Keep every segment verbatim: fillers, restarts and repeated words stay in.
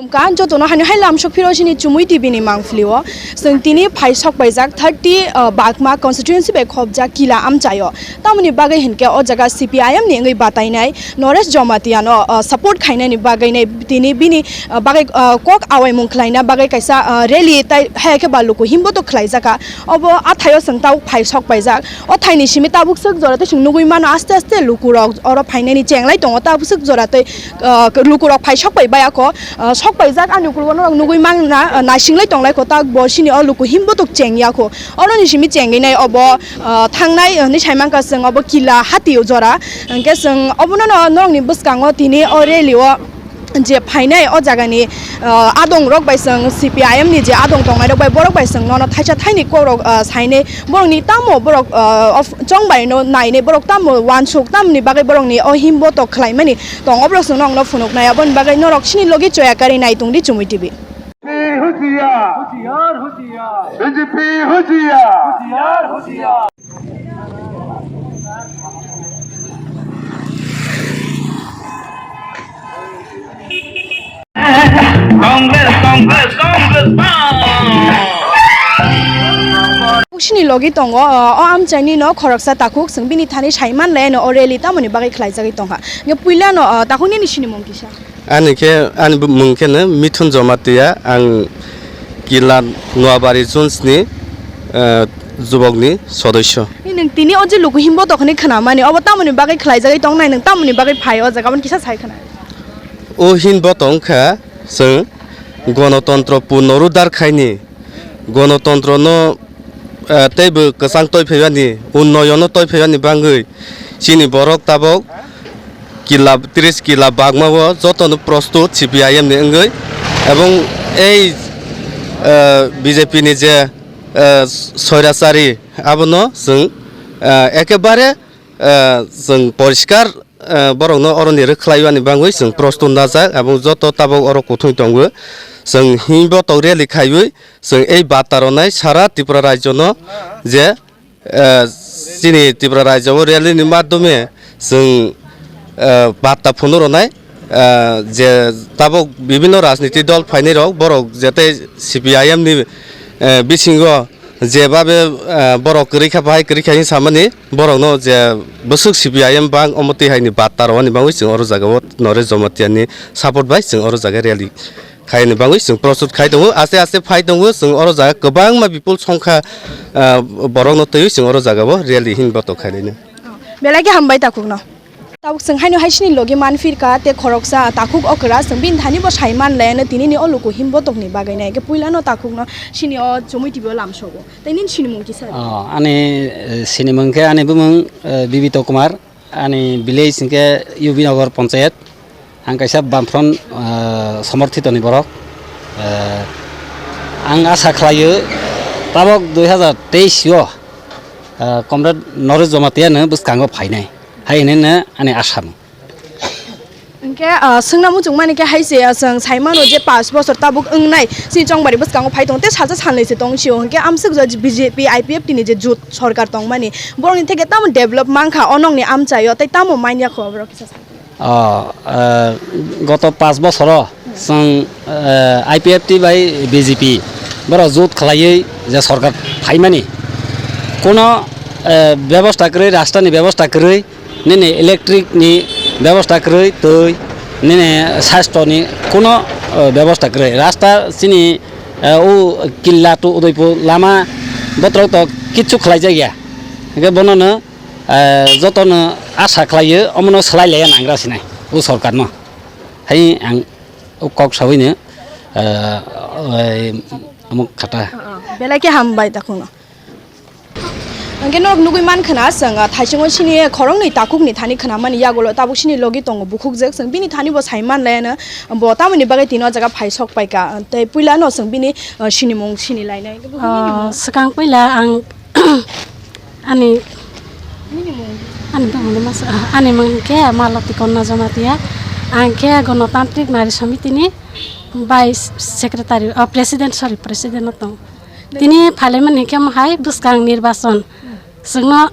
Ka jotono haino hai lamsok phiro chini Chumui T V ni mangphlio. Chwng tini phai sok paijak thirty, uh, Bagma constituency bai khopjak Kila amchaio. Tamoni bagwi hinkhe o jaga C P I M ni wngwi batainai Naresh Jamatia no, uh, support khainani bagwi nai tini bini, uh, bagwi, uh, kok awaimung khlaina bagwi kaisa, uh, rally tai hai khe ba luku himbotok khlaijaka. Obo athaio chwng tabuk phai sok paijak. O thaini simi tabuk swk jora tei chwng nugwi mano aste aste lukurok oro phainani chenglai tongo tabuk swk jora tei, uh, lukurok phai sok pai baya kho. Ah, sok paijak ani ukulgo norok nugwi mangna, ah, naisinglai tonglai kho, tak bo sini o luku himbotok chengya kho. Oroni simi chengwi nai obo, ah, thangnai, ah, hinwi saimankha chwng obo Kila hati o jora. Hwnkhe chwng obono no norokni bwskango tini o rally o je phainai o jagani, ah, adong rok bai chwng C P I M ni je adong tongnai rok bai borok bai chwng nono thaisa thaini kokrok, ah, sainai borokni tamo borok, ah, of-, chongbai no nainai borok tamo wansuk tamni bagwi borokni o himbotok khlaimani. Tongo borok chwng nokno phunuknai, aboni bagwi norok chini logi choya karwi nai tongdi Chumui T V. Husiar! Husiar, husiar! B J P husiar! Husiar, husiar! Congress, Congress, Congress, bang! Chini logi tongo, o, o amchaini no khoroksa takhuk, chwng bini thani saiman le no o rally tamoni bagwi khlaijagwi tongkha. Nge puila no, o, takhuk nini sinimung kisa? Ani khe, ani bu-, mung khe no Mithun Jamatia, ang Kila Noabari Zone sni, eh, jubokni sodosyo. Ni nwng tini o je luku himbotok hwnwi khwnamani, obo tamoni bagwi khlaijagwi tongnai, nwng tamoni bagwi phai o jaga, aboni kisa sai khwna. O himbotok wngkha chwng gonotontro punorudar khaini, gonotontro no eh, teibo kwchang toi phaibani, unnoyono toi phaibani bangwi chini borok tabok kila, tris kila bagmao jotono prostut C P I M ni wngwi, ebong ei, eh, B J P ni je, eh, soirachari abono chwng, eh, ekebare, eh, chwng poriskar, eh, borokno oroni rwkhlaiwani bangwi chwng prostut najak, ebong joto tabok oro kuthung tongo. Chwng himbotok rally khaiwi chwng ei bata rwnai sara Tripura rajyono je, eh, chini Tripura rajyo o rally ni madhyome chwng, eh, bata phunuk rwnai, eh, je tabok bibhinno rajniti dol phainai rok borok jete C P I M ni, eh, bisingo jebabe, eh, borok kwrwi kha bahai kwrwi kha hwnwi samani borokno je bwswk C P I M bang omo twi haini bata rwani bangwi chwng oro jagao Naresh Jamatia ni support bai chwng oro jaga rally khaini bangwi chwng prostut khai tongo, aste aste phai tongo, chwng oro jaga kwbangma bipul songkha, ah, borokno twiwi chwng oro jagao rally hinwi botok khailai nai. Belai khe hambai takhukno. Tabuk chwng haino hai sini logi manphirkha tei khoroksa takhuk okra chwng bini thani bo saiman le no tini ni o luku him botokni bagwi nai khe puila no takhukno sini o Chumui T V o lamsogo. Tei nini sinimung kisa? Oh, ani, eh, sinimung khe ani bumung, eh, Bibito Kumar. Ani village hwnkhe U B Nagar Panchayat. Ang kaisa Bamfront, ah, somorthito ni borok. Ah, ang asa khlaio tabok dui hazar teis o, ah, Comrade Naresh Jamatia no bwskango phainai. Hai hwnwi no ani asa mung. Hwnkhe, ah, swngna muchungmani khe hai se, ah, chwng saimano je pash bosor tabuk wngnai, chini chongbari bwskango phai tongo, tei salsa salnwi se tong sio. Hwnkhe amswk je B J P I P F T ni je jut sorkar tongmani, borokni theke tamo develop mankha o nokni amchaio, tei tamo manya kho borok kisa sa. O, eh, goto pash bosoro chwng, eh, I P F T bai B J P borok jut khlaiwi je sorkar phaimani, kuno, eh, bebosta kwrwi, rastani bebosta kwrwi, nini electric ni bebosta kwrwi, twi, nini sasthoni kuno, eh, bebosta kwrwi. Rasta chini, eh, o Killa to Udaipur lama botrok to kichu khlaijakya. Hwnkhe bonono, eh, jotono asa khlaio, omono swlai laiya nangra sinai o sorkarno. Hai ang o kok sawino, eh, eh, omo khata. Belai khe hambai takhukno. Hwnkhe norok nugui mankha na, chwng, ah, thaichungo chini khoroknwi takhukni thani khwnamani yagulo tabuk chini logi tongo bukhukjwk, chwng bini thani bo saiman laiano, bo tamoni bagwi tini o jaga phai sok paikha, tei puilano chwng bini, ah, sinimung sini lainai. Ah, swkang puila ang Ani, ani bumungni masa, ani mung khe Malati Konna Jamatia. Ang khe Ganatantrik Nari Samiti ni vice secretary, oh, president, sorry, president no tong. Tini phailai mani khe mohai bwskang nirbachon. Chwngno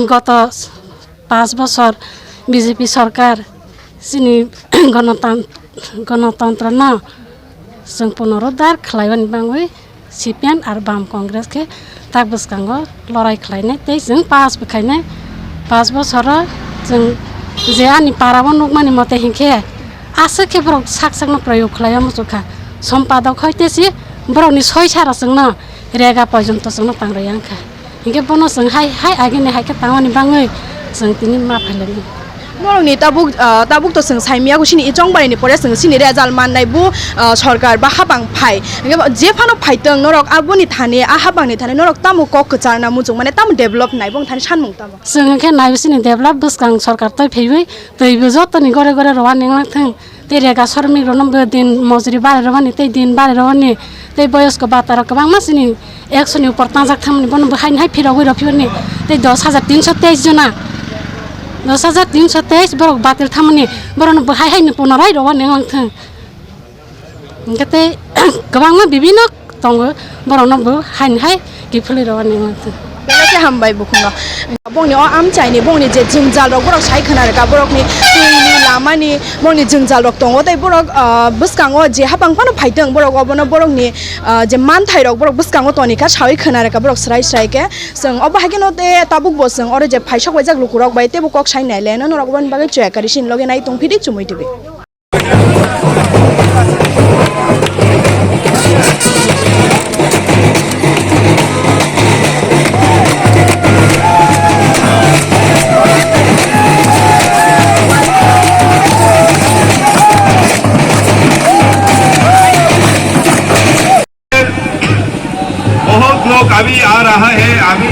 goto panch bochor B J P sorkar chini gonotan-, gonotontro no Chwng punoruddhar khlaimani bangwi C P M ar Bam Congress khe tak bwskango lorai khlainai tei chwng pass bwkhainai. Pass bosoro chwng je ani parao nukmani mote hinkhe aswk khe borok sak sakno proyog khlaiya muchukha. Sompadok hoi tesi borokni soi sara chwngno rega pojonto chwngno tangrwi wngkha. Hinkhe bono chwng hai, hai agini hai khe tangmani bangwi chwng tini ma phailaiwi. Norokni tabuk, ah, tabuk to chwng saimya, sini i chongbaini pore chwng sini result mannai bu, ah, sorkar ba habang phai. Hinkhe je phano phaitwng norok aboni thani, a habangni thani norok tamo kok kwcharna muchung, mane tamo develop nai bong thani sanmung tamo? Chwng hinkhe naiwi sini develop bwskang sorkar toi phaiwi twibo jotoni gore gore rowa nenglang thwng. Tei rega sromik rokno bo din mojuri barwi rwmani, tei din barwi rwmani, tei boyosko bata rok kwbangma chini ekso ni upor tangjak thangmani, bono bo haini hai phirogwi rw phiyoni, tei dos hajar tinso teis jona, dos hajar tinso teis borok batil thangmani, borokno bo hai haini punorai rwmani wng thwng. Hwnkhe tei kwbangma bibino tongo, borokno bo haini hai kiphilwi rwmani wng thwng. Belai khe hambai bukhukno. Bongni o amchaini bongni je jwngjal rok borok sai khna rwkha, borokni twini lamani bongni jwngjal rok tongo, tei borok, ah, bwskango je habang phano phaitwng borok obono borokni, ah, je manthai rok borok bwskango tonikha sawi khna rwkha borok srai srai khe. Chwng obo hai kheno tei tabuk bo chwng oro je phaisok waijak lukurok bai teibo kok sai nai le norok oboni bagwi chaya kari sini loge nai tong phidi Chumui T V. बहुत लोग अभी आ रहा है, अभी,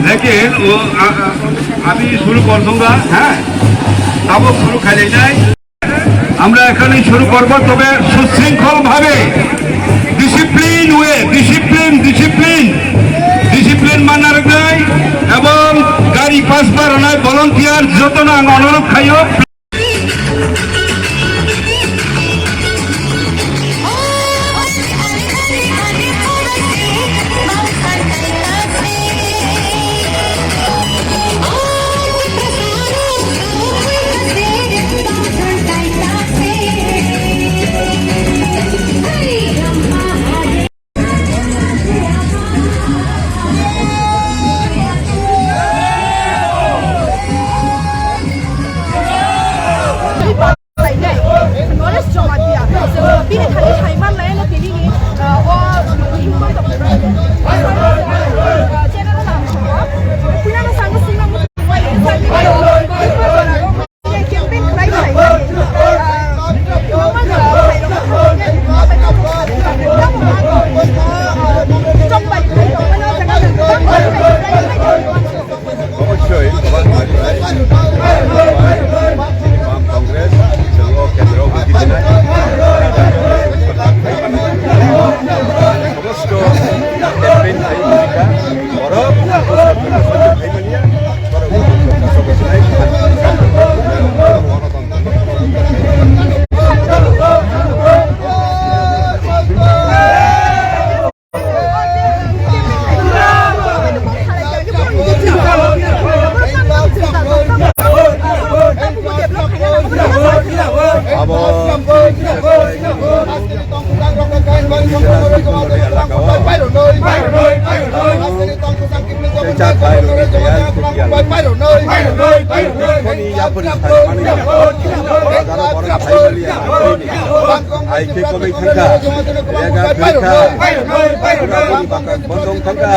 लेकिन वो, आ, आ, अभी शुरू कर दूंगा, हाँ, तब शुरू कर लेना है। আমরা এখনই শুরু করব, তবে সুশৃঙ্খল ভাবে, discipline way, discipline, discipline, discipline মানা রাখবে। এবং গাড়ি পাস বার নাই, ভলান্টিয়ার যত না, আমি অনুরোধ খাইও। Nolesh Jamatia, bini thani hai manlai no tini ni, ah, o, channel o nang thangma. Puila no sango singma mo. Campaign khlai khlai. Chokbai khlai tongmani o jaga nang. অবশ্যই, বাম কংগ্রেস, কেন্দ্র সমস্ত ক্যাম্পেইন তাই ভূমিকা বড়, Abo Hai khe kobai thangkha, rega thangkha, bondong thangkha,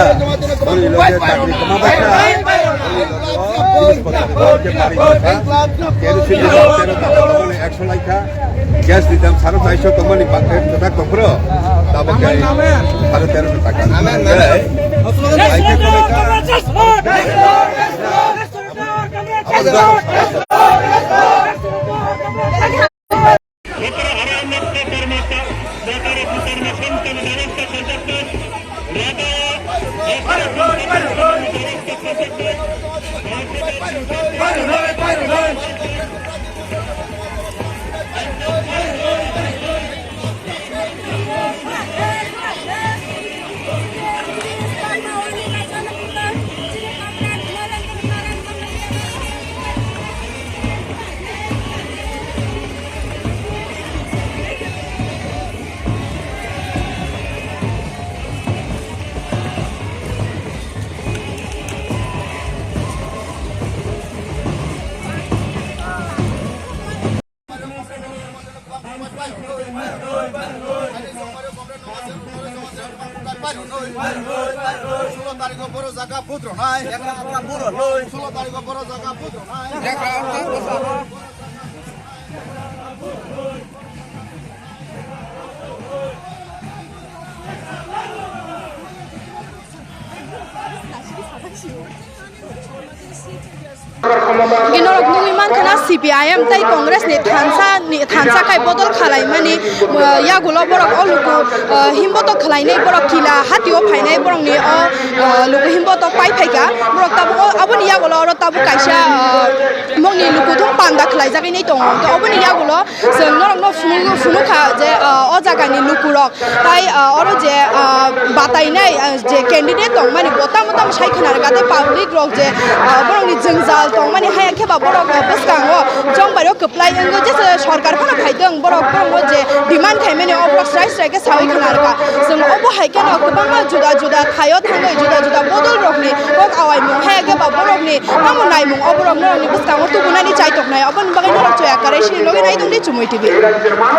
boni loge chakri kwma baikha, kerosene tero taka tongmani ekso laikha, gas ni dam saro chaisho tongmani bakhe kwtak tongphro, tabok khe saro tero taka. Hai khe kobai thangkha. Sulo tarikh o boro jaga vote rwnai. Sulo tarikh o boro jaga vote rwnai. Hinorok nugwi mankha na C P I M tei Congress ni thansa ni thansa khai bodol khalaimani, uh, yagulo borok o luku, uh, himbotok khalainai borok kila hatio phainai borokni o, uh, luku himbotok pai phaikha borok tabuk o aboni yagulo oro tabuk kaisa, uh, mongni luku thung panda khlaijagwi nai tongo. Hwnkhe oboni yagulo chwng norokno phunuk phunukha je, uh, o jagani lukurok Tai, ah, oro je, ah, batainai, ah, je candidate tongmani bo tamo tamo sai khna rwkha tei public rok je, ah, borokni jwngjal tongmani haya khe ba borok, ah, bwskango chongbairo kwplai wngwi jesa sorkar phano phaidwng borok borokno je demand khaimani o borok srai srai khe saui khna rwkha. Chwng obo hai kheno kwbangma juda juda thaio thangwi juda juda bodol rokni kok awaimung haya khe ba borokni tamo naimung o borok norokni bwskango tubunani chaitoknai oboni bagwi norok choya kwrwi sini logi nai tongdi Chumui T V.